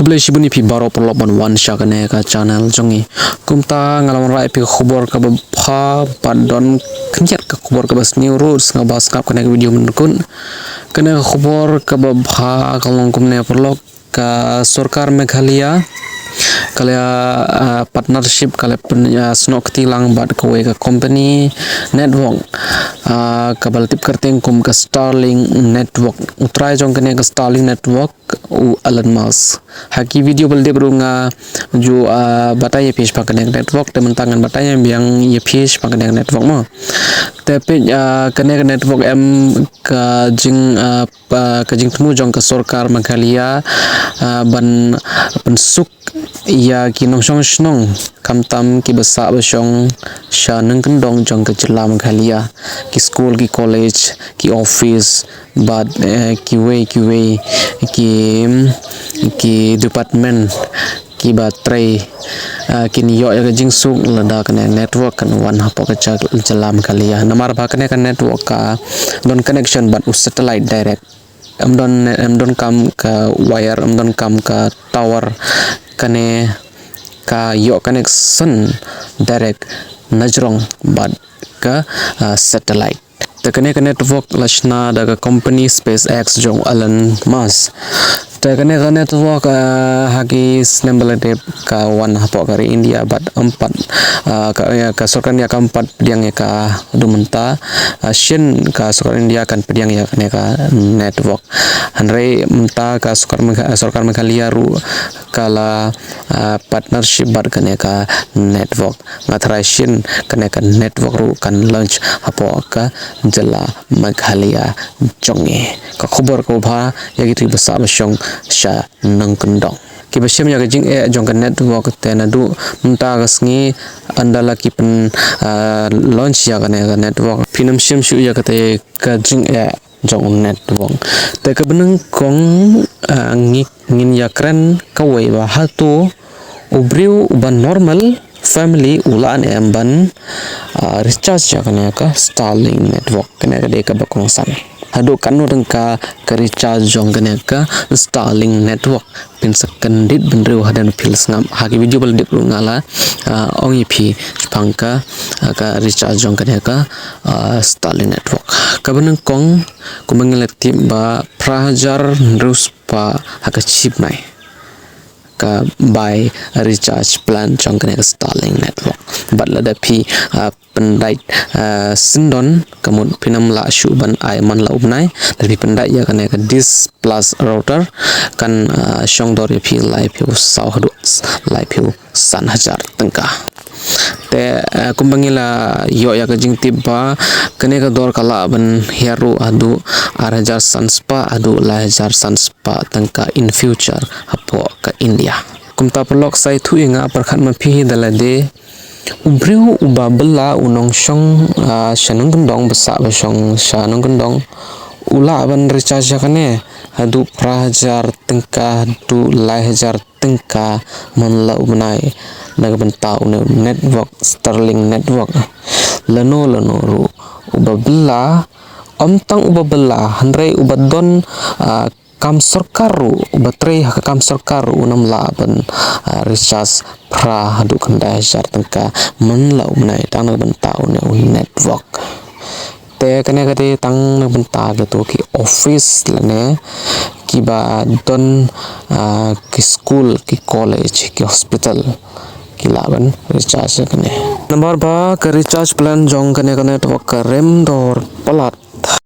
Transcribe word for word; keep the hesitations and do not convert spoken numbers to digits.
Khublei shibun ïa phi baroh paralok ban wan sha kane ka channel jong ngi. Kumta nga la wanrah ïa phi ka khubor kaba bha bad don khyndiat ka khubor kaba sniew ruh, sngewbha sngap kane ka video mynta. Kane ka khubor kaba bha ka long kumne paralok, ka sorkar Meghalaya ka la, ah, partnership, ka la pyn, ah, snoh kti lang bad kawei ka company network, ah, kaba la tip kyrteng kum ka Starlink network. U trai jong kane ka Starlink network u Elon Musk. Ha ki video ba la dep ruh nga ju, ah, batai ïa phi shaphang kane ka network, te mynta ngan batai ïa biang ïa phi shaphang kane ka network mo. Te peit, ah, kane ka network em ka jing, ah, pa, ka jingthmu jong ka sorkar Meghalaya, ah, ban pynsuk ïa ki nongshong shnong, khamtam kiba sah ba shong sha nongkyndong jong ka jylla Meghalaya, ki skul, ki college, ki office, bad, eh, kiwei kiwei ki, ki department kiba trei, eh, kin ïoh ïa ka jingsuk lada kane network kan wan hapoh ka jylla Meghalaya. Namar ba kane ka network ka don connection bad u satellite direct. Em don, em don kam ka wire, em don kam ka tower, kane ka ïoh connection direct na jrong bad ka, ah, satellite. Te kane ka network la shna da ka company SpaceX jong Elon Musk. Te kane ka network, ah, ha ki snem ba la dep ka wan hapoh ka ri India bad em pat, ah, ka, ïa, ka sorkar India kam pat pdiang ïa ka haduh mynta. Ah, shen ka sorkar India kan pdiang ïa kane ka network. Hynrei mynta ka sorkar Megha-, sorkar Meghalaya ruh ka la, ah, partnership bad kane ka network. Nga tharai shen kane ka network ruh kan launch hapoh ka jylla Meghalaya jong ngi. Ka khubor kaba bha ïa kito kiba sah ba shong sha nongkyndong. Kiba shem ïa ka jingeh jong ka network te naduh mynta ka sngi ynda la ki pyn, ah, launch ïa kane ka network, phin ym shem shuh ïa kata ka jingeh jong u network. Te kaba nyngkong, ah, ngi, ngin ïakren kawei ba hato u briew uba normal family u lah ne em ban, ah, recharge ïa kane ka Starlink network? Kane ka dei kaba kongsan. Haduh katno tyngka ka recharge jong kane ka Starlink network? Phin sa kyndit bynriew hadien ba phi la sngap. Ha ki video ba la dep ruh nga la, ah, ong ïa phi shaphang ka, ah, ka recharge jong kane ka, ah, Starlink network. Kaba nyngkong, kumba ngi la tip ba phra hajar hynriew spah ha ka shi bnai ka bai recharge plan jong kane ka Starlink network. Bad lada phi, ah, pyndait, ah, syndon, ka mut phin ym lah shuh ban ai man la u bnai, lada phi pyndait ïa kane ka Dish Plus router, kan, ah, shong dor ïa phi laiphew saw haduh laiphew san hajar tyngka. Te, eh, kumba ngi la ïoh ïa ka jingtip ba kane ka dor ka lah ban hiar ruh haduh ar hajar san spah haduh lai hajar san spah tyngka in future hapoh ka India. Kumta paralok, sa ïathuh ïa nga, pyrkhat ma phi hi da lade, u briew uba bylla, u nongshong, ah, sha nongkyndong, ba sah ba shong sha nongkyndong, u lah ban recharge ïa kane haduh phra hajar tyngka haduh lai hajar tyngka man la u bnai, na ka bynta une u network, Starlink network. Lano lano ruh uba bylla, ym tang uba bylla, hynrei uba don, ah, kam sorkar ruh, uba trei ha ka kam sorkar ruh, un ym lah ban, ah, recharge phra haduh khyndai hajar tyngka man la u bnai, tang na ka bynta une u network. Te kane ka dei tang na ka bynta kito ki office lane kiba don, ah, ki skul, ki college, ki hospital, ki lah ban recharge kane. Namar ba ka recharge plan jong kane ka network ka rem dor palat